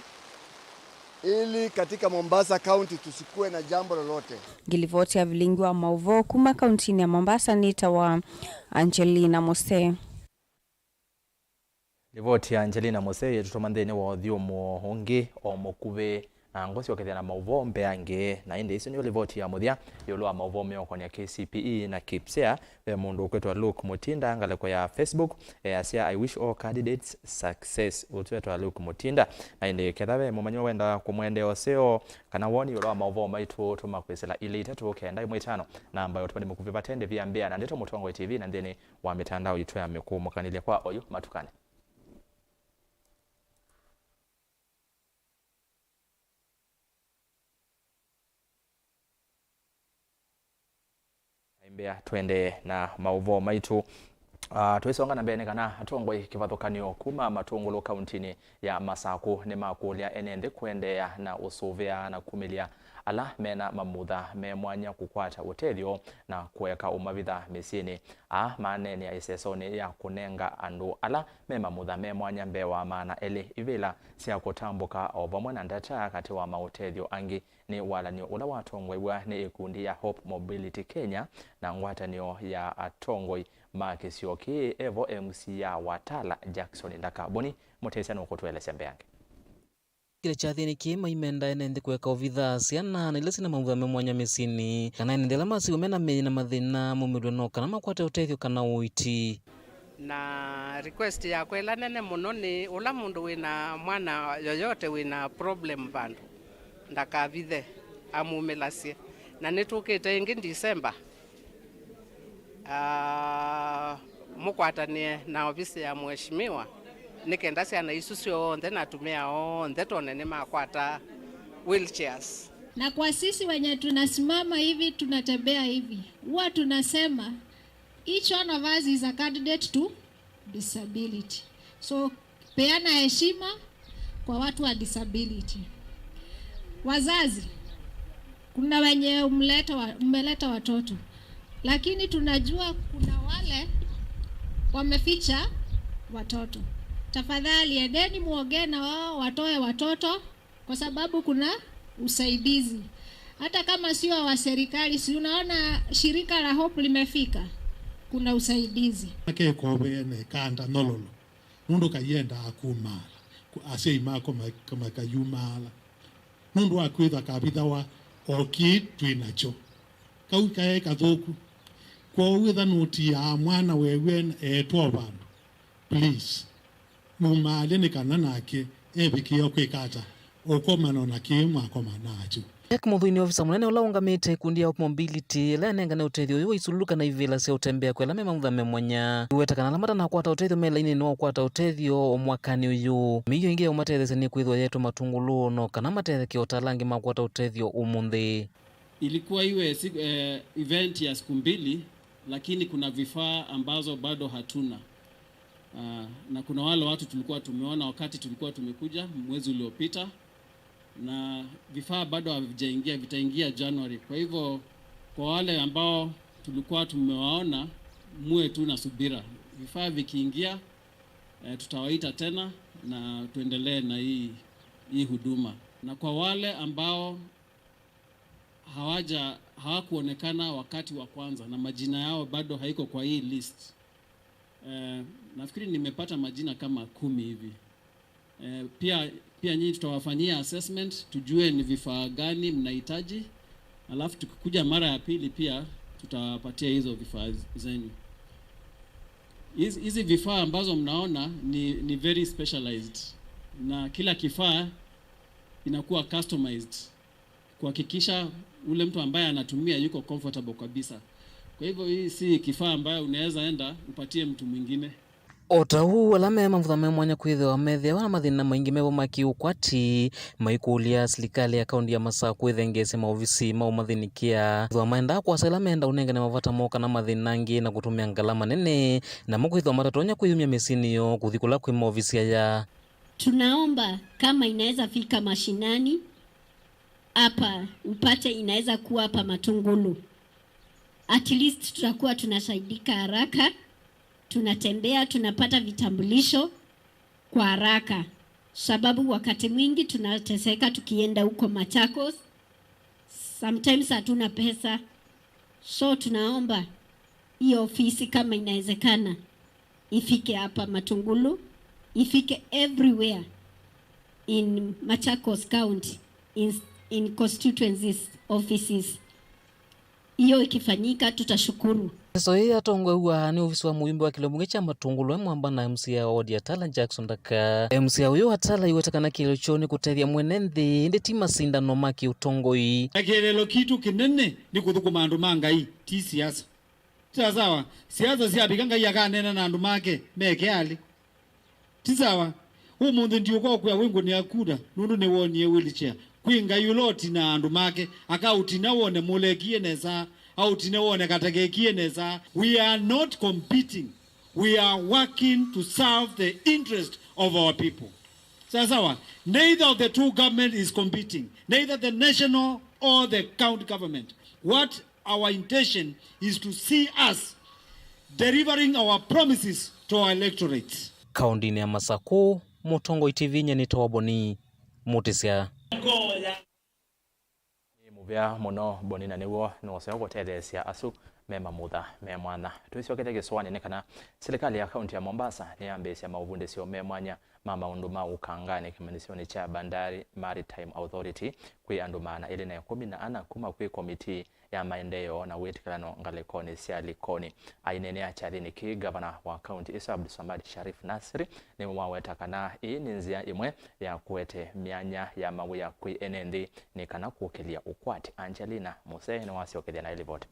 ili katika Mombasa County tusikue na jambo lolote. Ngilivoti ya vilingi wa mauvoo kuma kauntinĩ ya Mombasa nĩtawa Angelina Musee. Livoti ya Angelina Musee ĩtũtũma nthĩnĩ wa ũthyũmũo ũngĩ o mũkuvĩ, na ngũsyokethya na maũvoo mbeange. Na ĩndĩ ĩsu nĩyo livoti ya mũthya ĩũlũ wa maũvoo meũkonĩa K C P E na KIPSEA. Ve mũndũ ũkwĩtwa Luke Mutinda ngalĩko ya Facebook easya, "I wish all candidates success." Ũtwetwa Luke Mutinda. Na ĩndĩ ketha ve mũmanyĩwa wenda kũmwendea ũseo kana woni ĩũlũ wa maũvoo maitũ, tũma kwĩsĩla ilĩ itatũ kenda ĩmwe itano, namba ya ũtũmani mũkuvĩ vate ndĩvi ya mbĩa na ndeto Mũtongoi T V na nthĩnĩ wa mĩtandao yitũ ya mĩkũũmũkanĩlya kwa oyu matukani. Aimbĩa twendee na maũvoo maitũ. Ah, tũisonga na mbee nĩ kana atongoi kĩvathũkanyo kuma Matũngũlũ kauntinĩ ya Masakũ nĩmakũlya ene nthĩ kũendeea na ũsũvĩa na kumĩlya ala mena mamutha me mwanya kũkwata ũtethyo na kũeka ũmavitha mĩsyĩnĩ. Aa maneenea ĩsesonĩ ya kũnenga andũ ala me mamutha me mwanya mbee wa maana elĩ ivĩla sya kũtambũka o vamwe na ndata katĩ wa maũtethyo angĩ nĩ walan'yo ũla watongoew'a nĩ ĩkundi ya Hope Mobility Kenya na ngwatanĩo ya atongoi ma kĩsio kĩĩ, evo M C ya Watala Jackson Ndakaboni. Mũtesya nũkũtũelesya mbeange. Kĩla kyathĩnĩ kĩĩ maimenda ene nthĩ kũeka ovithaa, syana na ila syĩna mavutha me mwanya mĩsyĩnĩ, kana ene nthĩ ala masiw'e mena mĩĩ na mathĩna maumĩlw'e no kana makwate ũtethyo kana ũiiti. Na request yakwa ĩla nene mũno nĩ ũla mũndũ wĩna mwana yoyote wĩna problem vandũ, ndakavithe, amumĩlasye. Na nĩtũkĩte ĩngĩ December, ah, mũkwatanĩe na ovisi ya mheshimiwa nĩ kenda syana isu syonthe na atumĩa onthe tone nĩmakwata wheelchairs. Na kwa sisi wenye tunasimama hivi, tunatembea hivi, huwa tunasema each one of us is a candidate to disability. So, peana heshima kwa watu wa disability. Wazazi, kuna wenye umeleta wa, mmeleta watoto, lakini tunajua kuna wale wameficha watoto. Tafadhali endeni muongee na wao watoe watoto, kwa sababu kuna usaidizi. Hata kama sio wa serikali, si unaona shirika la Hope limefika? Kuna usaidizi. Akekovene kanda nololo. Nũndũ kaiendaa kumaala, asyai makwa makayumaala nũndũ wa kwĩthwa kavithawa o kĩĩ twĩ nakyo. Kau kaĩ kathũku. Kwoou ĩtha nũtiaa mwana weew'e eetwa o vandũ, please, mumaalye nĩ kana nake evikĩe kwĩka ata? Ũkomana na kĩĩ mwakomana nakyo. Jack Mũthũi nĩ ovisa mũnene ũla ũũngamĩte ĩkundi ya Hope Mobility, ĩla yanengane ũtethyo ũyũ wa isululu kana ivĩla sya ũtembea kwĩ ala me mamutha me mwanya. Ĩweta kana ala matanakwata ũtethyo me lainĩnĩ wa ũkwata ũtethyo o mwakanĩ ũyũ. Mĩio ĩngĩ ya ũmatetheesya nĩ kwĩthwa yeetwe Matũngũlũ no kana matetheke o ta ala angĩ makwata ũtethyo ũmũnthĩ. Ilikuwa iwe si, eh, event ya siku mbili, lakini kuna vifaa ambazo bado hatuna. Ah, na kuna wale watu tulikuwa tumeona wakati tulikuwa tumekuja mwezi uliopita, na vifaa bado havijaingia, vitaingia January. Kwa hivyo, kwa wale ambao tulikuwa tumewaona, muwe tu na subira. Vifaa vikiingia, eh, tutawaita tena na tuendelee na hii, hii huduma. Na kwa wale ambao hawaja, hawakuonekana wakati wa kwanza na majina yao bado haiko kwa hii list. Eh, nafikiri nimepata majina kama kumi hivi. Eh, pia, pia nyinyi tutawafanyia assessment, tujue ni vifaa gani mnahitaji, alafu tukikuja mara ya pili pia tutawapatia hizo vifaa zenyu. Hizi, hizi vifaa ambazo mnaona ni, ni very specialized, na kila kifaa inakuwa customized kuhakikisha ule mtu ambaye anatumia yuko comfortable kabisa. Kwa hivyo hii si kifaa ambayo unaweza enda upatie mtu mwingine. O ta ũu, ala me mavutha me mwanya kwĩthĩwa methĩawa na mathĩna maingĩ mevo ma kĩũkwati, maikũlya silikalĩ ya kaũnti ya Masakũ ĩthengeesye maovisi ma ũmathĩnĩkĩa. Ethĩwa maendaa kwasa ĩla menda ũnengane mavata moo kana mathĩna angĩ na kũtũmĩa ngalama nene, namo kwĩthĩwa matatonya kwĩyumya mĩsyĩnĩ yoo kũthi kũla kwĩ maovisi aya. Tunaomba kama inaweza fika mashinani hapa, upate inaweza kuwa hapa Matungulu. At least tutakuwa tunasaidika haraka, tunatembea, tunapata vitambulisho kwa haraka. Sababu wakati mwingi tunateseka tukienda huko Machakos. Sometimes hatuna pesa. So tunaomba hii ofisi kama inawezekana ifike hapa Matungulu, ifike everywhere in Machakos County, in, in constituencies offices. Hiyo ikifanyika, tutashukuru. Ndeto ĩĩ yatongoew'a nĩ ovisi wa mũyumbe wa kĩlungu kya Matungulu e mwamba na M C A wa ward ya Tala, Jackson Ndaka. M C A ũyũ wa Tala aiweta kana kĩeleelo kyoo nĩ kũtethya mwene nthĩ, ĩndĩ ti masindano ma kĩũtongoi. Na kĩeleelo kitũ kĩnene nĩ kũthũkũma andũ ma Ngai, ti siasa. Ti sawa. Siasa syavika, Ngai akaneena na andũ make meke alĩ. Ti sawa. Ũmũnthĩ ndiũka ũkwĩa wĩngũnĩa kura nũndũ nĩwonie wheelchair. Kwĩ Ngai ũla ũtinaa andũ make, akaũtina wone mũlekie nesa, aũtine wone katekekie nesa. We are not competing. We are working to serve the interest of our people. Sawa sawa. Neither of the two government is competing, neither the national or the county government. What our intention is to see us delivering our promises to our electorate. Kaũntinĩ ya Masakũ, Mũtongoi T V nyanĩte wa Boni Mũtĩsya. Nĩ mũvea mũno Boni, na nĩw'o nũũseo kũtetheesya asu me mamutha me mwanya. Twĩsyokete kĩsũanĩ nĩ kana silikalĩ ya kaũnti ya Mombasa nĩyambĩĩsya maũvundĩsyo me mwanya ma maũndũ ma ũkanganĩ kĩmanyĩsyonĩ kya Bandari Maritime Authority kwĩ andũ maana elĩ na ĩkũmi na ana kuma kwĩ komitii ya maendeeo na wĩtĩkĩlano ngalĩkonĩ sya Likoni. Aineenea kyathĩnĩ kĩĩ, ngavana wa kaũnti ĩsu Abdulswamad Sharif Nasir nĩwaweta kana ĩĩ nĩ nzĩa ĩmwe ya kũete myanya ya mawĩa kwĩ ene nthĩ nĩ kana kũkĩlya ũkwati. Angelina Muse nĩwasyokethya naĩ livoti.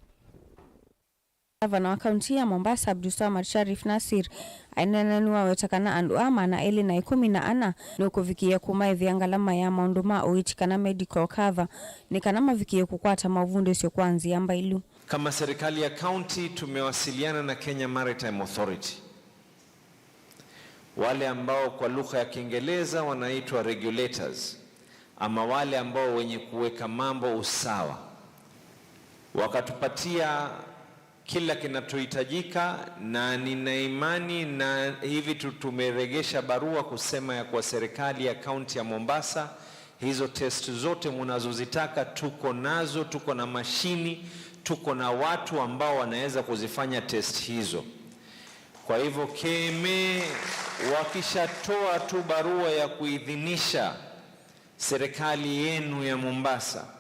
Ngavana wa kaũnti ya Mombasa, Abdulswamad Sharif Nasir, aineena nĩwaweta kana andũ aa maana elĩ na ĩkũmi na ana nĩũkũvikĩĩa kũmaĩvĩa ngalama ya maũndũ ma ũiiti kana medical cover, nĩ kana mavikĩĩe kũkwata maũvundĩsyo kwa nzĩa mbailu. Kama serikali ya kaunti, tumewasiliana na Kenya Maritime Authority, wale ambao kwa lugha ya Kiingereza wanaitwa regulators, ama wale ambao wenye kuweka mambo usawa. Wakatupatia kila kinachohitajika, na nina imani na hivi tu-, tumeregesha barua kusema ya kuwa serikali ya kaunti ya Mombasa, hizo test zote mnazozitaka tuko nazo, tuko na mashini, tuko na watu ambao wanaweza kuzifanya test hizo. Kwa hivyo, K M A wakishatoa tu barua ya kuidhinisha serikali yenu ya Mombasa.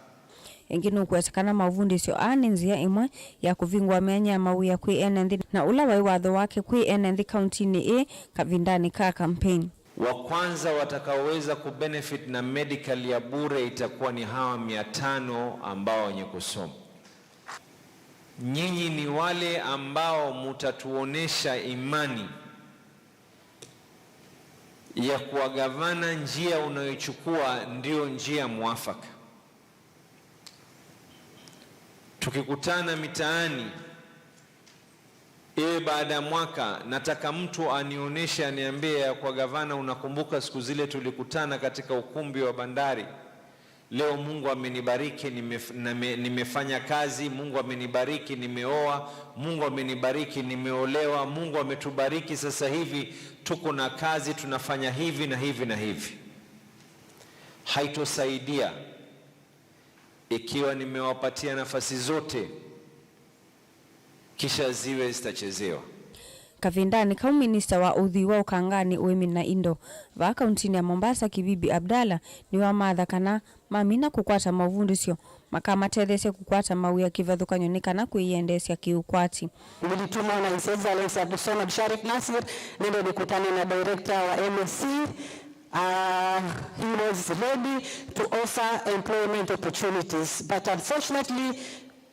Ĩngĩ nũkweta kana maũvundĩsyo aa nĩ nzĩa ĩmwe ya kũvingũa myanya ya mawĩa kwĩ ene nthĩ, na ũla waĩ watho wake kwĩ ene nthĩ kaũntinĩ ĩĩ kavindanĩ ka campaign. Wa kwanza watakaoweza kubenefit na medical ya bure itakuwa ni hawa mia tano ambao wenye kusoma. Nyinyi ni wale ambao mutatuonesha imani ya kuwa gavana, njia unayochukua ndio njia mwafaka. Tukikutana mitaani, iwe baada ya mwaka, nataka mtu anionyeshe, aniambie ya kuwa, "Gavana, unakumbuka siku zile tulikutana katika ukumbi wa Bandari?" Leo Mungu amenibariki, nimef-, name-, nimefanya kazi, Mungu amenibariki, nimeoa, Mungu amenibariki, nimeolewa, Mungu ametubariki, sasa hivi tuko na kazi, tunafanya hivi na hivi na hivi. Haitosaidia ikiwa nimewapatia nafasi zote, kisha ziwe zitachezewa. Kavindanĩ kau, minista wa ũthwii wa ũkanganĩ, ũĩmi na indo vaa kaũntinĩ ya Mombasa, Kibibi Abdalla, nĩwamatha kana mamina kũkwata maũvundĩsyo, makamatetheesya kũkwata mawĩa kĩvathũkany'o nĩ kana kwĩyendeesya kĩũkwati. Nilituma na His Excellency Abdulswamad Sharif Nasir nende nikutane na director wa M S C. Uh, he was ready to offer employment opportunities, but unfortunately,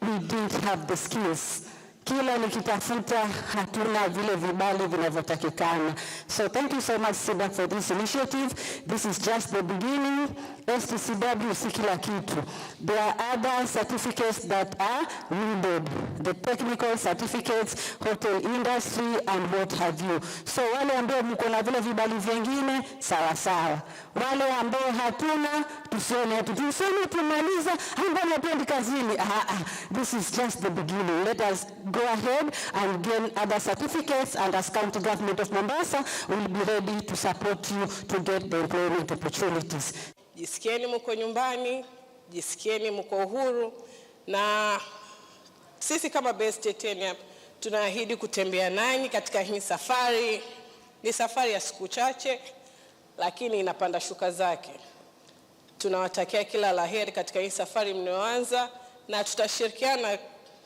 we didn't have the skills. Kila nikitafuta, hatuna vile vibali vinavyotakikana. So thank you so much, SIDAC, for this initiative. This is just the beginning. S T C W si kila kitu. There are other certificates that are needed. The technical certificates, hotel industry, and what have you. So wale ambao mko na vile vibali vingine, sawa sawa. Wale ambao hatuna, tusione tu, tusome tumaliza, ambao hatuendi kazini. Ah, ah, this is just the beginning. Let us go ahead and gain other certificates, and as County Government of Mombasa, we'll be ready to support you to get the employment opportunities. Jisikieni mko nyumbani, jisikieni mko huru, na sisi kama Best Titanium tunaahidi kutembea nanyi katika hii safari. Ni safari ya siku chache, lakini inapanda shuka zake. Tunawatakia kila la heri katika hii safari mnayoanza, na tutashirikiana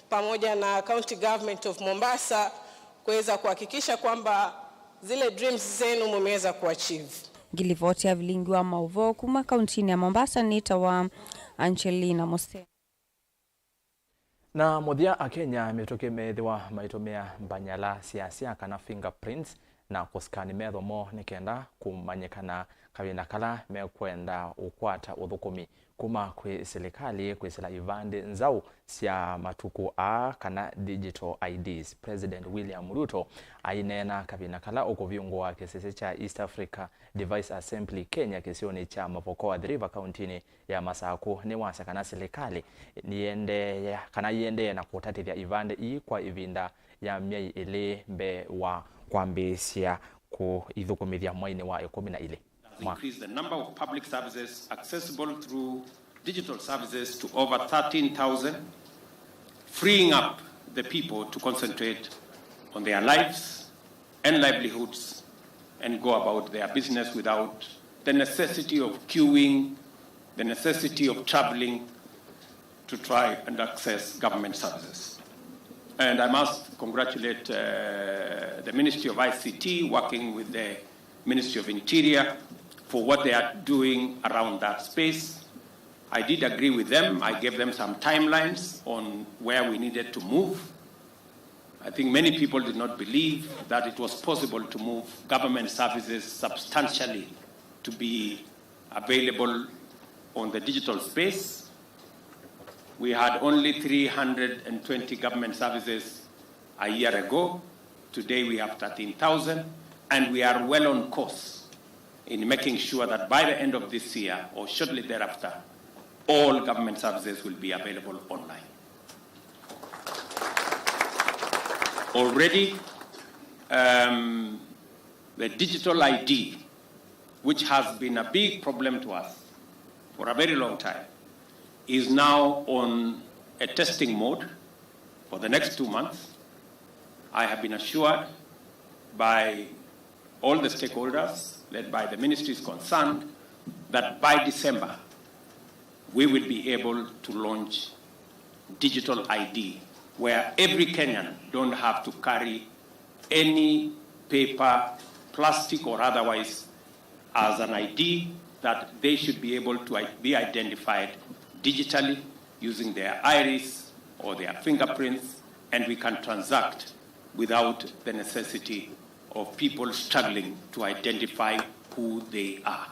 pamoja na County Government of Mombasa kuweza kuhakikisha kwamba zile dreams zenu mumeweza kuachieve. Ngilivoti ya vilingi wa mauvoo kuma kauntinĩ ya Mombasa nĩtawa Angelina Mose. Na mũthya, Akenya mĩtũkĩ meĩthĩwa maitũmĩa mbanyala sya sya kana fingerprints na kũsikani metho moo nĩ kenda kũmanyĩkana kavinda kala mekwenda ũkwata ũthũkũmi kuma kwĩ silikalĩ kwĩsĩla ivandĩ nzaũ sya matukũ aa kana digital I Ds. President William Ruto aineena kavinda kala ũkũvingũa kĩsese kya East Africa Device Assembly Kenya kĩsionĩ kya Mavoko Athi River kauntinĩ ya Masakũ nĩwasya kana silikalĩ nĩyĩendee kana yĩendee na kũtatĩthya ivandĩ ii kwa ĩvinda ya myei ĩlĩ mbee wa kwambĩĩsya kũithũkũmĩthya mweinĩ wa ĩkũmi na ilĩ. Increase the number of public services accessible through digital services to over thirteen thousand, freeing up the people to concentrate on their lives and livelihoods and go about their business without the necessity of queuing, the necessity of traveling to try and access government services. And I must congratulate, uh, the Ministry of I C T working with the Ministry of Interior for what they are doing around that space. I did agree with them. I gave them some timelines on where we needed to move. I think many people did not believe that it was possible to move government services substantially to be available on the digital space. We had only three hundred and twenty government services a year ago. Today we have thirteen thousand, and we are well on course in making sure that by the end of this year or shortly thereafter, all government services will be available online. Already, um, the digital I D, which has been a big problem to us for a very long time, is now on a testing mode for the next two months. I have been assured by all the stakeholders, led by the ministries concerned, that by December, we will be able to launch digital I D, where every Kenyan don't have to carry any paper, plastic or otherwise, as an I D, that they should be able to i-, be identified digitally using their iris or their fingerprints, and we can transact without the necessity of people struggling to identify who they are.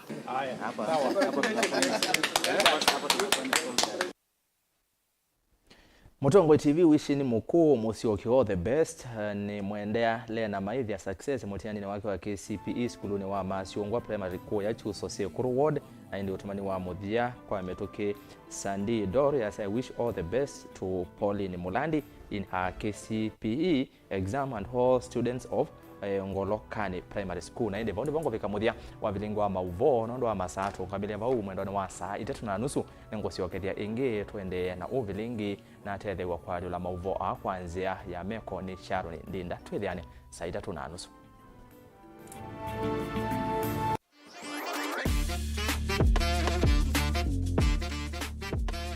Mũtongoi T V wishini mũkũũ mũsyokyo all the best, eh, nĩ mwendea Lena Maithya success mũtianinĩ wake wa K C P E sukulunĩ wa Masyũngwa Primary kũya Kyuso Sekuru Ward, na ĩndĩ ũtũmani wa mũthya kwa mĩtũkĩ Sandi Dor yasya, "I wish all the best to Pauline Mulandi in her K C P E exam and all students of, eh, Ngolokani Primary School." Na ĩndĩ vau nĩvo ngũvika mũthya wa vilingi wa mauvoo nũndũ wa masaa tũkamĩlya vau mwendonĩ wa saa itatũ na nusu. Nĩngũsyokethya ĩngĩ tũendee na ũvilingi na atetheew'a kwalyũla mauvoo aa kwa nzĩa ya meko nĩ Sharon Ndinda. Twĩthĩane saa itatũ na nusu.